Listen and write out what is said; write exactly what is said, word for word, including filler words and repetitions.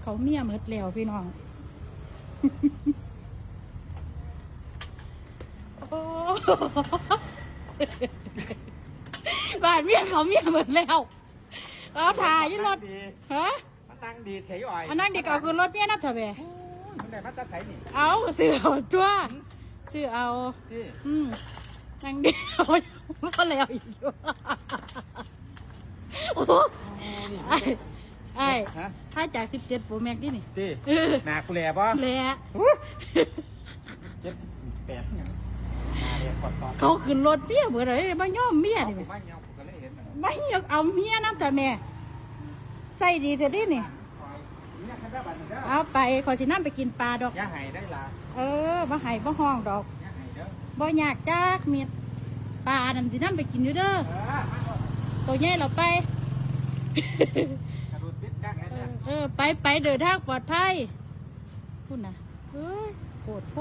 เขาเมียหมดแล้วพี่น้อง โอ้ บ้านเมียเขาเมียหมดแล้ว เอาถ่ายอยู่รถ ฮะ มาตั้งดีเฉยอ่อย อันนั้นดีก็เอาขึ้นรถเมียนับเถอะแม่ โอ้ยมันได้มาตัดใสนี่ เอาซื้อเอาตัว ซื้อเอา ที่ อืมนั่งเดียวก็แล้วอีกอยู่ โอ้ ไอ้ไอ้ ฮะ ถ้าจากสิบเจ็ดโปรแม็กนี่นี่ ที่ เออ หนากูแหล่บ่ แหละ เจ็ดแปดเนี่ยหนาเรียกกอดตอน เขาขึ้นรถเมียเบิดเลยมาย่อมเมียนี่ กู แม่ มาเงากูก็เลยเห็นมัน ไม่ยกเอาเมียนับแต่แม่ ใส่ดีเถอะดินี่ เนี่ยคันได้บัตรหนึ่งเด้อ เอาไปขอสิน้ำไปกินปลาดอก อย่าให้ได้ละ เออบ่ให้บ่ห้องดอก อย่าให้เด้อ บ่อยากจักเม็ดปลานั่นสิน้ำไปกินอยู่เด้อ เออมาก่อน ตัวใหญ่เราไป กระโดดติดดังนั่น เอ เนี่ย อเออไปไปเดินทางปลอดภัยคุณนะเฮ้ยโกรธโพ